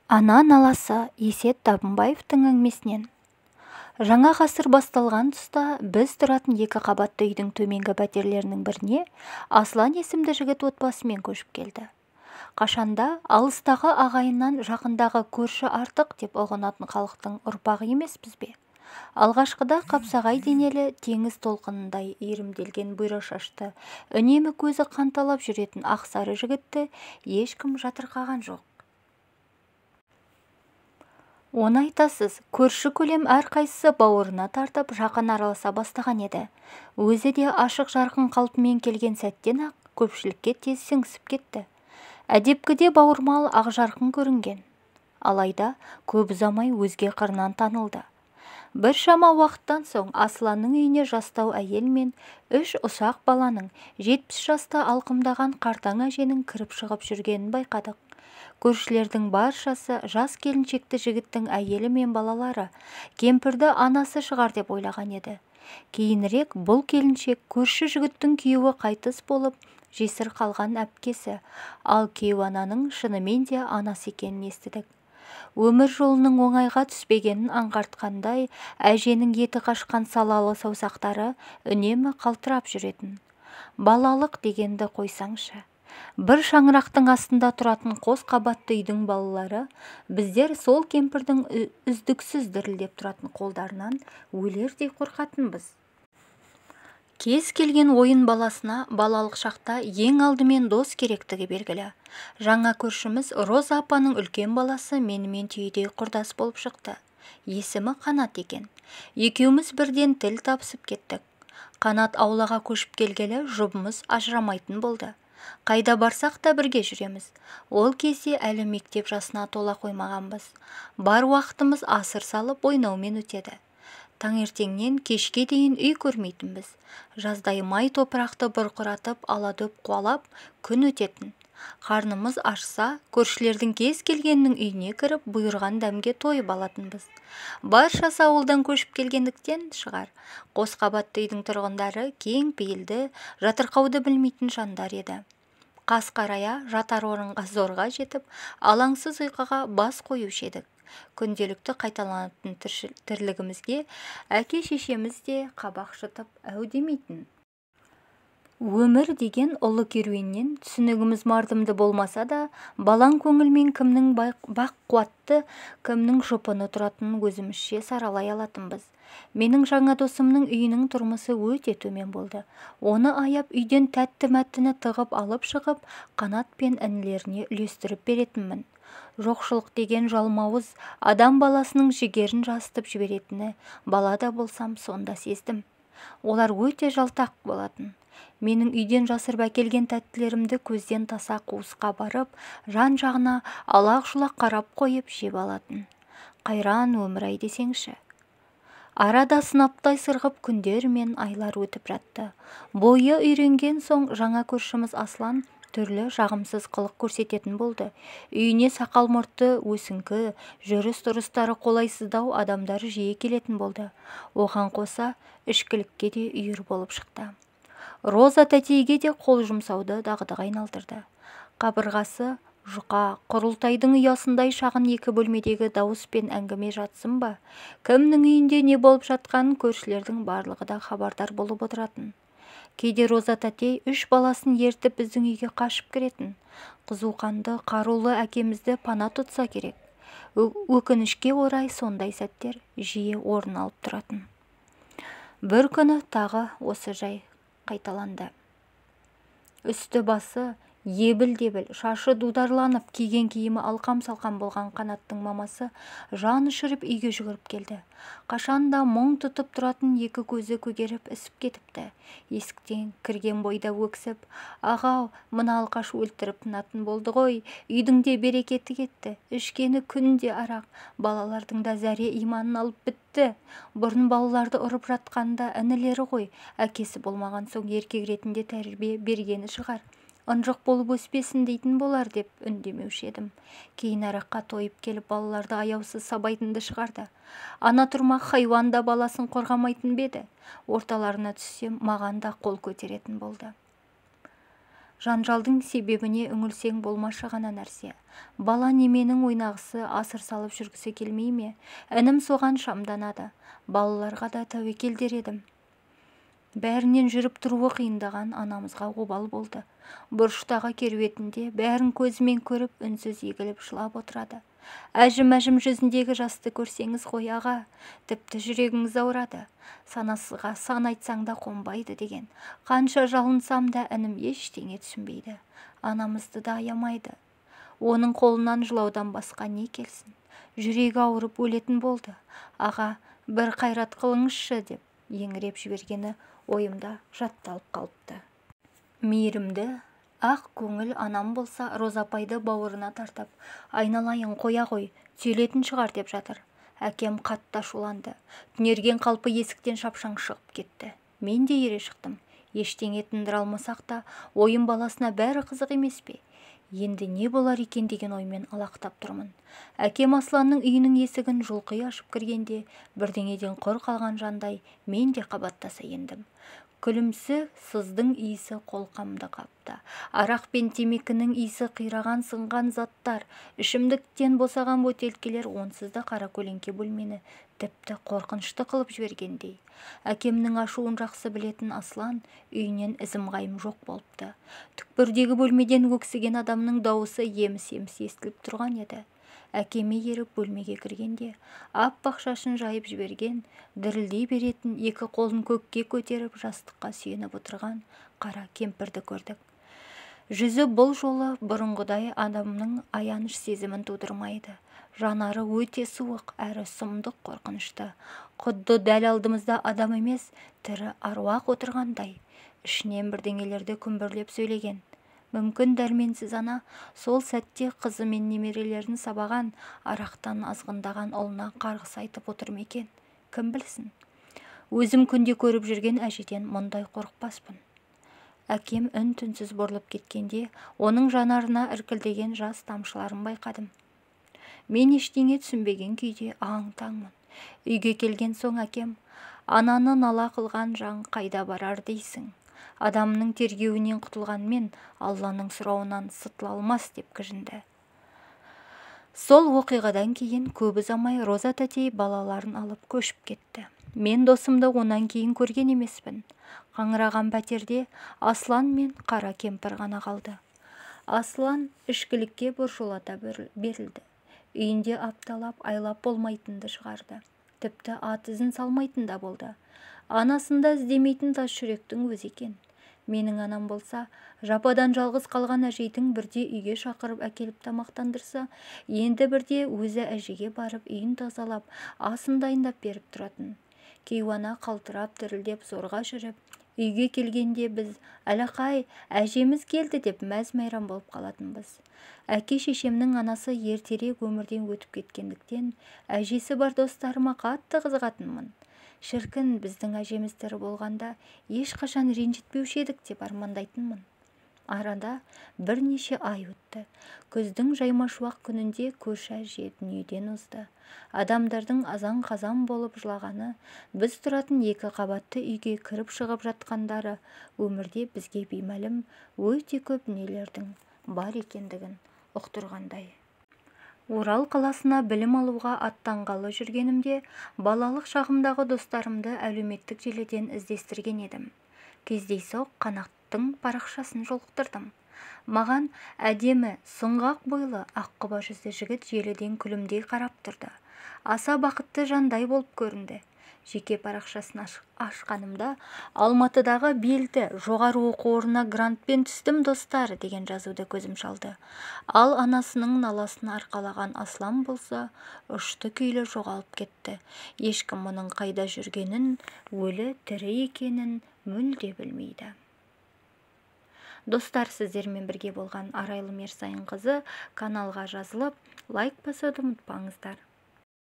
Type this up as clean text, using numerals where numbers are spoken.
Ана наласы Есет Табынбаевтың әңгімесінен. Жаңа ғасыр басталған тұста біз тұратын екі қабатты үйдің төменгі пәтерлерінің біріне Аслан есімді жігіт отбасымен көшіп келді. Қашанда алыстағы ағайыннан жақындағы көрші артық деп ұғынатын халықтың ұрпағы емеспіз бе? Алғашқыда қапсағай денелі, теңіз толқынындай иірімделген бұйра шашты, үнемі көзі қанталап жүретін ақсары жігітті ешкім жатырқаған жоқ. Оны айтасыз, көрші көлем әрқайсысы бауырына тартып, жақын араласа бастаған еді. Өзі де ашық жарқын қалпымен келген сәттен-ақ көпшілікке тез сіңісіп кетті. Әдепкіде бауырмал ақжарқын көрінген. Алайда көп ұзамай өзге қырынан танылды. Біршама уақыттан соң Асланның үйіне жастау әйел мен үш ұсақ баланың 70 жаста алқымдаған қартаң әженің кіріп шығып жүргенін байқадық. Көршілердің баршасы жас келіншекті жігіттің әйелі мен балалары, кемпірді анасы шығар деп ойлаған еді. Кейінірек бұл келіншек көрші жігіттің күйеуі қайтыс болып, жесір қалған әпкесі, ал кейуананың шынымен де анасы екенін естідік. Өмір жолының оңайға түспегенін аңғартқандай, әженің еті қашқан салалы саусақтары үнемі қалтырап жүретін. Балалық дегенді қойсаңшы. Бір шаңырақтың астында тұратын қос қабатты үйдің балалары, біздер сол кемпірдің үздіксіз дірілдеп тұратын қолдарынан өлердей қорқатынбыз. Кез келген ойын баласына балалық шақта ең алдымен дос керектігі белгілі. Жаңа көршіміз Роза апаның үлкен баласы менімен түйедей құрдас болып шықты. Есімі Қанат екен. Екеуміз бірден тіл табысып кеттік. Қанат аулаға көшіп келгелі жұбымыз ажырамайтын болды. Қайда барсақ та бірге жүреміз. Ол кезде әлі мектеп жасына тола қоймағанбыз. Бар уақытымыз асыр салып ойнаумен өтеді. Таңертеңнен кешке дейін үй көрмейтінбіз. Жаздай май топырақты бұрқыратып, аладөп қуалап, күн өтетін. Қарнымыз ашса, көршілердің кез келгенінің үйіне кіріп, бұйырған дәмге тойып алатынбыз. Баршасы ауылдан көшіп келгендіктен шығар. Қос қабатты үйдің тұрғындары кең пейілді, жатырқауды білмейтін жандар еді. Қас қарая жатар орынға зорға жетіп, алаңсыз ұйқыға бас қоюшы едік. Күнделікті қайталанатын тірлігімізге әке-шешеміз де қабақ шытып әу демейтін. Өмір деген ұлы керуеннен түсінігіміз мардымды болмаса да, балаң көңілмен кімнің бақ қуатты, кімнің жұпыны тұратынын өзімізше саралай алатынбыз. Менің жаңа досымның үйінің тұрмысы өте төмен болды. Оны аяп үйден тәтті-мәттіні тығып алып шығып, Қанат пен інілеріне үлестіріп беретінмін. Жоқшылық деген жалмауыз адам баласының жігерін жасытып жіберетіні бала да болсам сонда сездім. Олар өте жалтақ болатын. Менің үйден жасырып әкелген тәттілерімді көзден таса қуысқа барып, жан-жағына алақ-жұлақ қарап қойып жеп алатын. Қайран өмір-ай десеңші. Арада сынаптай сырғып күндер мен айлар өтіп жатты. Бойы үйренген соң жаңа көршіміз Аслан түрлі жағымсыз қылық көрсететін болды. Үйіне сақал мұртты, өсіңкі, жүріс-тұрыстары қолайсыздау адамдар жиі келетін болды. Оған қоса ішкілікке де үйір болып шықты. Роза тәтейге де қол жұмсауды дағдыға айналдырды. Қабырғасы жұқа, құрылтайдың ұясындай шағын екі бөлмедегі дауыс пен әңгіме жатсын ба? Кімнің үйінде не болып жатқанын көршілердің барлығы да хабардар болып отыратын. Кейде Роза тәтей үш баласын ертіп біздің үйге қашып кіретін. Қызуқанды, қарулы әкемізді пана тұтса керек. Өкінішке орай сондай сәттер жиі орын алып тұратын. Бір күні тағы осы жай қайталанды. Үсті басы ебіл-дебіл, шашы дударланып, киген киімі алқам-салқам болған Қанаттың мамасы жан ұшырып үйге жүгіріп келді. Қашанда мұң тұтып тұратын екі көзі көгеріп ісіп кетіпті. Есіктен кірген бойда өксіп, «Ағау, мына алқаш өлтіріп тынатын болды ғой, үйдің де берекеті кетті, ішкені күнде арақ, балалардың да зәре иманын алып бітті. Бұрын балаларды ұрып жатқанда інілері ғой, әкесі болмаған соң еркек ретінде тәрбие бергені шығар. Ынжық болып өспесін дейтін болар» деп үндемеуші едім. Кейін араққа тойып келіп балаларды аяусыз сабайтынды шығарды. Ана тұрмақ хайуан да баласын қорғамайтын беді. Орталарына түссем маған да қол көтеретін болды. Жанжалдың себебіне үңілсең болмашы ғана нәрсе. Бала неменің ойнағысы, асыр салып жүргісі келмей ме? Інім соған шамданады. Балаларға да тәуекел дер едім. Бәрінен жүріп тұруы қиындаған анамызға обал болды. Бұрыштағы керуетінде бәрін көзімен көріп, үнсіз егіліп жылап отырады. Әжім-әжім жүзіндегі жасты көрсеңіз ғой, аға, тіпті жүрегіңіз ауырады. Санасызға сан айтсаң да қонбайды деген. Қанша жалынсам да інім ештеңе түсінбейді. Анамызды да аямайды. Оның қолынан жылаудан басқа не келсін? Жүрегі ауырып өлетін болды. Аға, бір қайрат қылыңызшы деп еңіреп жібергені ойымда жатталып қалыпты. Мейірімді, ақ көңіл анам болса, Роза апайды бауырына тартып, айналайын қоя қой, түйелетін шығар деп жатыр. Әкем қатты ашуланды. Түнерген қалпы есіктен шапшаң шығып кетті. Мен де ере шықтым. Ештеңе тындыра алмасақ та, ойын баласына бәрі қызық емес пе? Енді не болар екен деген оймен алақтап тұрмын. Әкем Асланның үйінің есігін жұлқи ашып кіргенде, бірдеңеден құр қалған жандай мен де қабаттаса ендім. Күлімсі сыздың иісі қолқамды қапты. Арақ пен темекінің иісі, қираған сынған заттар, ішімдіктен босаған бөтелкелер онсыз да қара көлеңке бөлмені тіпті қорқынышты қылып жібергендей. Әкемнің ашуын жақсы білетін Аслан үйінен ізім-ғайым жоқ болыпты. Түкпірдегі бөлмеден өксіген адамның дауысы еміс-еміс естіліп тұрған еді. Әкеме еріп бөлмеге кіргенде, аппақ шашын жайып жіберген, дірілдей беретін, екі қолын көкке көтеріп, жастыққа сүйеніп отырған қара кемпірді көрдік. Жүзі бұл жолы бұрынғыдай адамның аяныш сезімін тудырмайды. Жанары өте суық, әрі сұмдық қорқынышты. Құдды дәл алдымызда адам емес, тірі аруақ отырғандай. Ішінен бірдеңелерді күмбірлеп сөйлеген. Мүмкін дәрменсіз ана сол сәтте қызы мен немерелерін сабаған, арақтан азғындаған ұлына қарғыс айтып отыр ма екен? Кім білсін? Өзім күнде көріп жүрген әжеден мұндай қорықпаспын. Әкем үн-түнсіз бұрылып кеткенде, оның жанарына іркілдеген жас тамшыларын байқадым. Мен ештеңе түсінбеген күйде аң-таңмын. Үйге келген соң әкем, ананы нала қылған жан қайда барар дейсің? Адамның тергеуінен құтылғанмен Алланың сұрауынан сытыла алмас деп кіжінді. Сол оқиғадан кейін көп ұзамай Роза тәтей балаларын алып көшіп кетті. Мен досымды онан кейін көрген емеспін. Қаңыраған пәтерде Аслан мен қара кемпір ғана қалды. Аслан ішкілікке біржолата берілді. Үйінде апталап, айлап болмайтынды шығарды. Тіпті ат ізін салмайтын да болды. Анасында іздемейтін тас жүректің өзі екен. Менің анам болса, жападан жалғыз қалған әжейдің бірде үйге шақырып әкеліп тамақтандырса, енді бірде өзі әжеге барып үйін тазалап, асын дайындап беріп тұратын. Кейуана қалтырап дірілдеп зорға жүріп, үйге келгенде біз «Әлақай, әжеміз келді» деп мәз-мейрам болып қалатынбыз. Әке шешемнің анасы ертерек өмірден өтіп кеткендіктен, әжесі бар достарыма қатты қызығатынмын. Шіркін, біздің әжеміз тірі болғанда ешқашан ренжітпеуші едік деп армандайтынмын. Арада бірнеше ай өтті. Күздің жаймашуақ күнінде көрші әже дүниеден озды. Адамдардың азан-қазан болып жылағаны, біз тұратын екі қабатты үйге кіріп-шығып жатқандары өмірде бізге беймәлім өте көп дүниелердің бар екендігін ұқтырғандай. Орал қаласына білім алуға аттанғалы жүргенімде балалық шағымдағы достарымды әлеуметтік желіден іздестірген едім. Кездейсоқ Қанаттың парақшасын жолықтырдым. Маған әдемі, сұңғақ бойлы, аққұба жүзді жігіт желіден күлімдей қарап тұрды. Аса бақытты жандай болып көрінді. Жеке парақшасын ашқанымда Алматыдағы белді жоғары оқу орнына грантпен түстім достар деген жазуды көзім шалды. Ал анасының наласын арқалаған Аслан болса, ұшты күйлі жоғалып кетті. Ешкім мұның қайда жүргенін, өлі тірі екенін мүлде білмейді. Достар, сіздермен бірге болған Арайлым Ерсайынқызы. Каналға жазылып, лайк басуды ұмытпаңыздар.